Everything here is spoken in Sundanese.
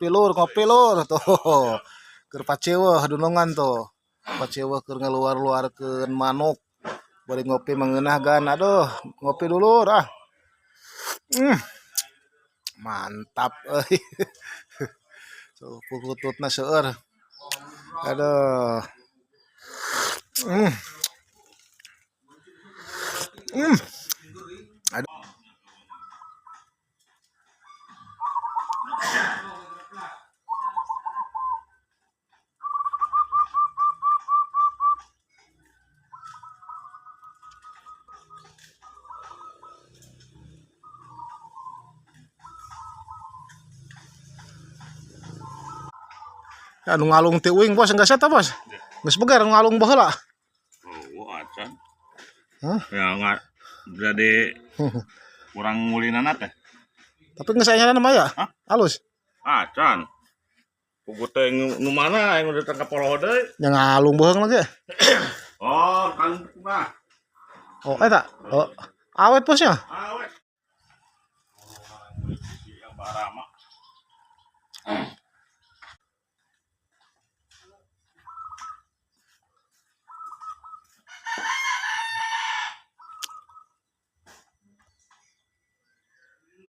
Lur, ngopi lur tuh. Keur paceweuh dunungan tuh. Paceweuh keur ngaluar-luarkeun manuk. Bari ngopi mengeunah gan. Aduh, ngopi dulu ah. Mantap euy. So, pukututna seueur. Aduh. Aduh. Ya, nu ngalung ti uing bos geus eta bos. Geus beger nu ngalung baheula. Oh, acan. Hah? Ya nggak jadi kurang ngulinana teh. Tapi geus aya mah ya? Hah? Halus. Acan. Pugu teh nu mana yang udah tangkap poloho deui? Nya ngalung beuheung lagi. Oh, kan mah. Oh, eta. Oh, awet bosnya. Awet. Yang barama.